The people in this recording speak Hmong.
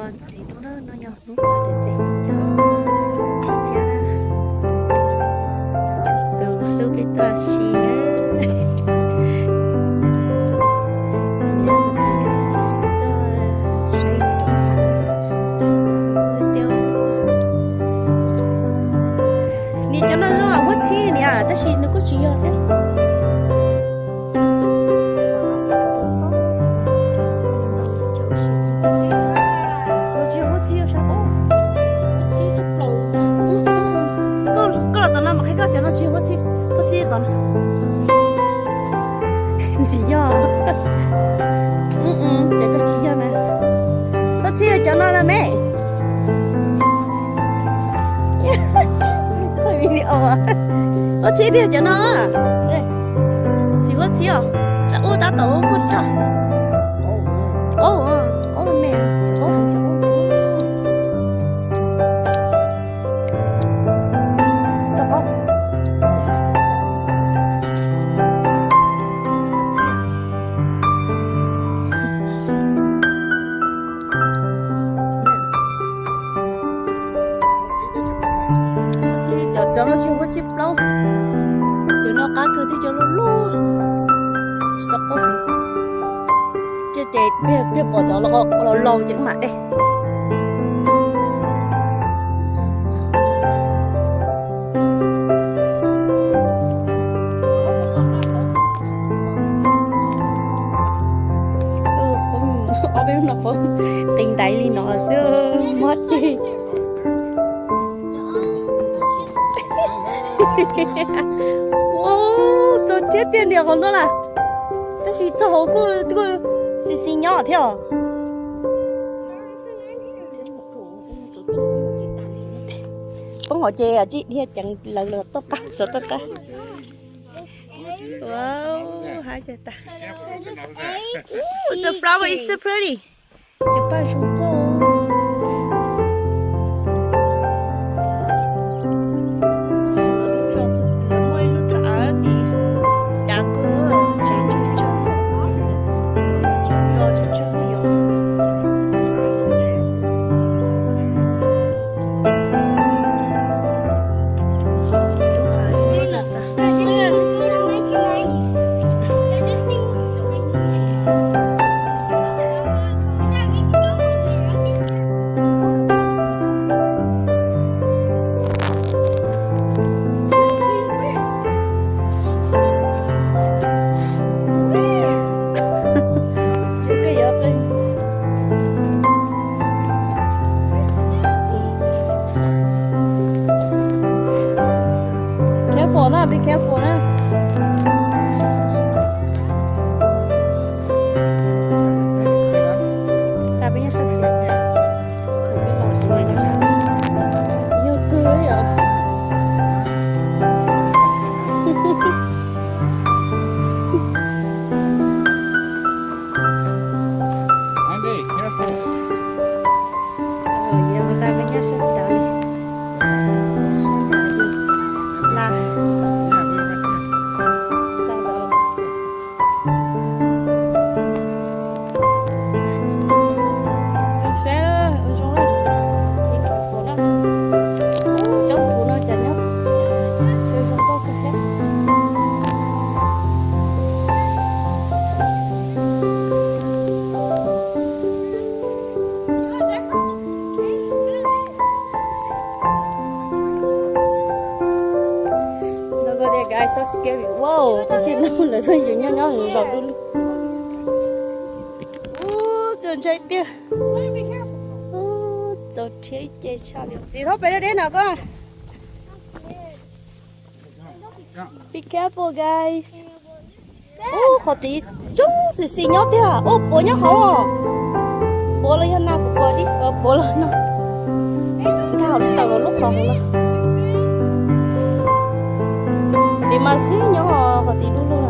Ntxiv hnub no, no yog hnub pom tes tes cov txiv thiab tus hlub peb tuaj si na. Niam, kuv txiv tuaj saib roob hav. Niam, cov no zoo huab txhib niam, tab sis nws kuj tsis yog thiab. Koj los tom no mas qhia koj cov no tsis yog huab txhib, huab txhib tom no. Yog, ces koj tsis yog na. Huab txhib yog cov no na me. Huab txhib tiag cov no. Txiv huab txhib os, tab ub tab tom muaj rog. Qaub, qaub me, tsis qaub heev, tsis qaub. Cov no tsis huab txhib plaub, cov no qab kawg thiab, cov loj loj, tsis tau qaub heev. Ces peb pom cov laus laus ces wb mam de. Ob peb hnub no poob qis ntaiv li no xwb, mob tes. Ua, txaus rhiab tiag niam qhov no lawm, tab sis txog hauv kuj xis xis nyob thiab os. Poob hauv ces tsis dhia ceev lawv los toj qab xov toj qab. Ua, hais tias tas. Ooh, the flower is so pretty. Cov paj zoo nkauj. Muaj ib lub thaj av tid dav kawg, tsev tsawg tsawg, tsev loj tsawg tsawg yom. Careful na, be careful na. Yog kawg yom. Saib zoo, coob kuv no cas nyob zoo nkauj kawg thiab. Wow, kuv tsis tau lawv tuaj yus nyob nyob zos dub lug. Ub, txaus ntshai tiag. Ub, txaus rhiab ib ce tshaj li. Txiv, thaub pem deb deb na koj. Be careful, guys. Ub, qhov tid coob xis xis nyob tiag. Ub, puav nyob hauv. Puav los yog nas, puav puav li, puav los no. Nkag hauv lub taws hauv lub qhov hauv lawm. Qhov tid mas xib nyob, qhov tid dub lug.